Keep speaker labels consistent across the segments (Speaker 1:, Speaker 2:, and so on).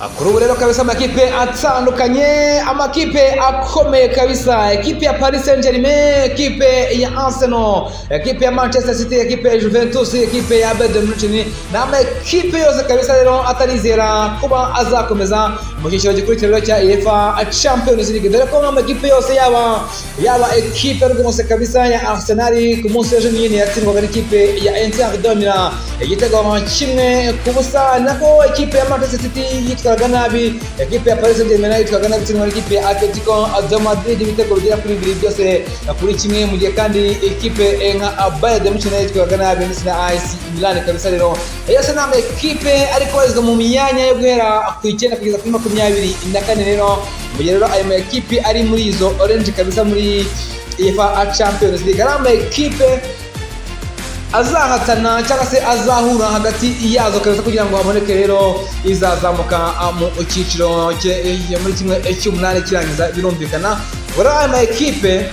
Speaker 1: Kuri ubu rero kabisa amakipe atandukanye, amakipe akomeye kabisa, ekipe ya Paris Saint Germain, ekipe ya Arsenal, ekipe ya Manchester City, ekipe ya Juventus, ekipe ya Bayern Munich, ni amakipe yose kabisa rero atarizera kuba azakomeza mu cyiciro gikurikira cya UEFA Champions League, dore ko amakipe yose, yaba ekipe rwose kabisa ya Arsenal, ku munsi w'ejo nyine yatsindwaga n'ikipe ya Inter de Milan igitego 1-0, nako ekipe ya Manchester City yitwaraga nabi, ekipe ya Paris Saint-Germain yitwaraga nabi itsindwa n'ikipe ya Atletico de Madrid ibitego bigera kuri 2 byose kuri 1, mu gihe kandi ekipe nka Bayern Munich nayo yitwaraga nabi ndetse na AC Milan kabisa. Rero yose ni amakipe ari kubarizwa mu myanya yo guhera ku 9 kugeza kuri 24. Rero mu gihe rero ayo makipe ari muri izo orange kabisa muri UEFA Champions League, ari amakipe azahatana cyangwa se azahura hagati yazo kabisa kugira ngo haboneke rero izazamuka mu cyiciro muri kimwe cy'umunani kirangiza. Birumvikana rero aya ma ekipe,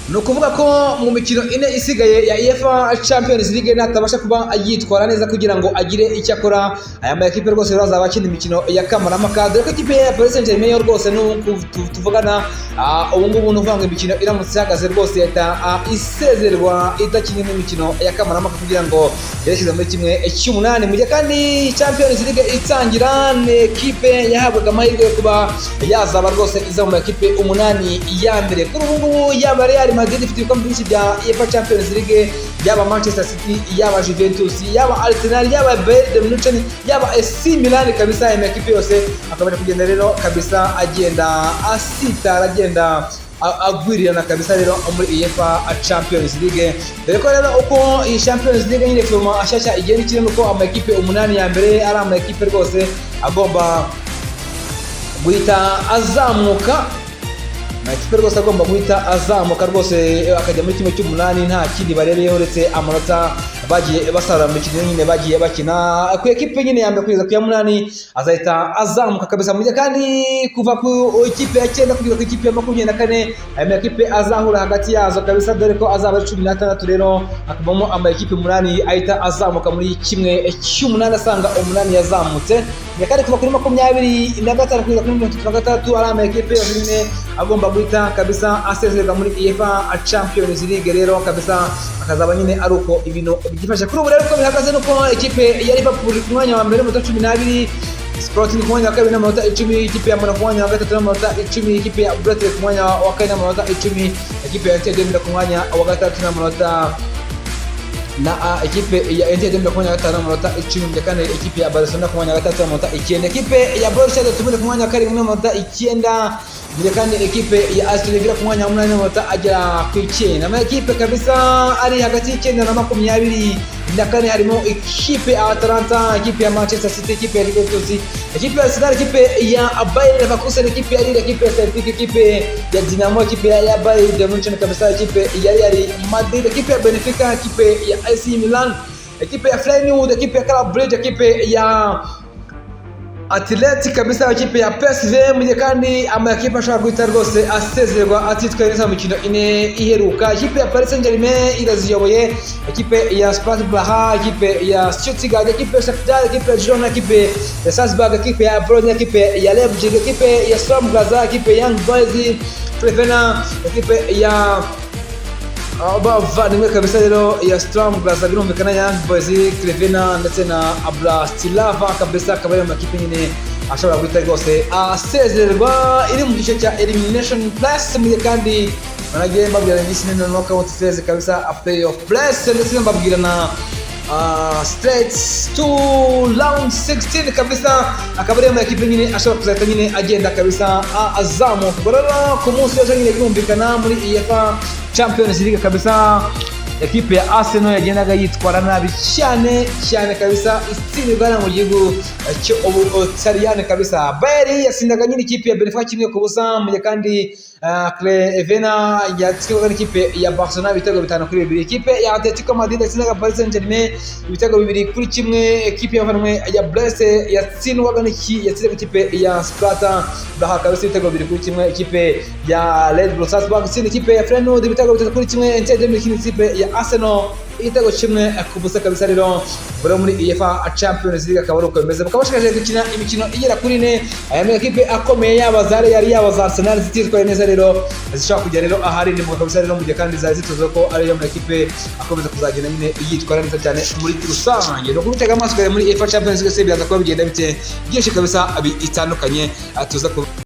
Speaker 1: ni ukuvuga ko mu mikino 4 isigaye ya UEFA Champions League, natabasha kuba yitwara neza kugira ngo agire icyo akora, aya ma ekipe rwose rero azaba akina imikino ya kamarampaka, dore ko ikipe ya Paris Saint-Germain yo rwose tuvugana ubu ngubu, ni ukuvuga ngo imikino iramutse ihagaze rwose yahita isezererwa idakinnye n'imikino ya kamarampaka kugira ngo yerekeze muri kimwe cy'umunani. Mu gihe kandi Champions League itangira, ni ekipe yahabwaga amahirwe yo kuba yazaba rwose iza mu makipe 8 ya mbere. Kuri ubu ngubu, yaba Real Madrid ifite ibikombe byinshi bya UEFA Champions League, yaba Manchester City, yaba Juventus, yaba Arsenal, yaba Bayern Munich, yaba AC Milan kabisa, aya makipe yose akaba ari kugenda rero kabisa agenda asitara, agenda agwirirana kabisa rero muri UEFA Champions League, dore ko rero uko iyi Champions League nyine format ashyashya igenda ikina, uko amakipe 8 ya mbere ari amakipe rwose agomba guhita azamuka, amakipe rwose agomba guhita azamuka rwose akajya muri kimwe cy'umunani, nta kindi barebeyeho uretse amanota bagiye basarura mu mikino nyine bagiye bakina. Ku ekipe nyine ya mbere kugeza ku ya munani azahita azamuka kabisa, mu gihe kandi kuva ku ikipe ya 9 kugeza ku ikipe ya 24, aya makipe azahura hagati yazo kabisa, dore ko azaba ari 16, rero hakabamo ama ekipe 8 ahita azamuka muri kimwe cy'umunani asanga 8 yazamutse. Kandi kuva kuri 25 kugeza kuri 36 ari ama ekipe yose nyine agomba guhita kabisa asezererwa muri UEFA Champions League. Rero kabisa akazaba nyine ari uko ibintu byifashe. Kuri ubu rero uko bihagaze nuko ikipe ya Liverpool ku mwanya wa mbere n'amanota 12, Sporting ku mwanya wa kabiri n'amanota 10, ikipe ya Monaco ku mwanya wa gatatu n'amanota 10, ikipe ya Brest ku mwanya wa kane n'amanota 10, ikipe ya Inter de Milan ku mwanya wa gatatu n'amanota na ekipe ya Inter de Milan ku mwanya wa gatanu n'amanota 10, mu kandi ekipe ya Barcelona ku mwanya wa gatatu n'amanota 9, ekipe ya Borussia Dortmund ku mwanya wa karindwi n'amanota 9, mu gihe kandi ekipe ya Aston Villa ku mwanya wa munani n'amanota agera ku 9. Ama ekipe kabisa ari hagati y'9 na 24 harimo ekipe ya Atalanta, ekipe ya Manchester City, ekipe ya Juventus, ekipe ya Arsenal, ekipe ya Bayer Leverkusen, ekipe ya Lille, ekipe ya Celtic, ekipe ya Dinamo, ekipe ya Bayern de Munich kabisa, ekipe ya Real Madrid, ekipe ya Benfica, ekipe ya AC Milan, ekipe ya Feyenoord, ekipe ya Club Brugge, ekipe ya Athletic kabisa, ekipe ya PSV. Mu gihe kandi amakipe ashobora guhita rwose asezererwa atitwaye neza mu mikino 4 iheruka, ekipe ya Paris Saint-Germain iraziyoboye, ekipe ya Sparta Praha, ekipe ya Stuttgart, ekipe ya Shakhtar, ekipe ya Girona, ekipe ya Salzburg, ekipe ya Bologna, ekipe ya Leipzig, ekipe ya Sturm Graz, ekipe ya Young Boys Crvena, ekipe ya abavandimwe kabisa rero ya Sturm Graz, birumvikana Young Boys, Crvena ndetse na Bratislava kabisa, akaba ari amakipe nyine ashobora guhita rwose asezererwa iri mu gice cya elimination place. Mu gihe kandi banagiye mbabwira iminsi nini knockout phase kabisa, play off place, ndetse mbabwira na straight to round 16 kabisa, akaba ariyo makipe nyine ashobora kuzahita nyine agenda kabisa azamuka. Ubwo rero ku munsi w'ejo nyine birumvikana muri UEFA Champions League kabisa, ekipe ya Arsenal yagendaga yitwara nabi cyane cyane kabisa, itsindirwa hano mu gihugu cy'Ubutaliyani kabisa. Bayern yatsindaga nyine ikipe ya Benfica 1-0, mu gihe kandi Crvena yatsindaga n'ikipe ya Barcelona ibitego 5-2. Ikipe ya Atletico Madrid yatsindaga Paris Saint-Germain ibitego 2-1. Ekipe y'abavandimwe ya Brest yatsindwaga n'iki yatsindaga ikipe ya Sparta Praha kabisa ibitego 2-1. Ikipe ya Red Bull Salzburg itsinda ikipe ya Feyenoord ibitego 3-1. Inter de Milan ikipe ya Arsenal. igitego 1-0 kabisa. Rero buri muri UEFA Champions League akaba ari uko bimeze, bakaba bashakaje gukina imikino igera kuri ine. Aya ma ekipe akomeye, yaba za Real, yaba za Arsenal, zititwaye neza rero zishobora kujya rero aharindimuka kabisa. Rero mu gihe kandi zari zituzwe ko ariyo ma ekipe akomeza kuzagenda nyine yitwara neza cyane muri rusange, ni ukubitega amaso muri UEFA Champions League. Biraza kuba bigenda bite? Byinshi kabisa bitandukanye tuza.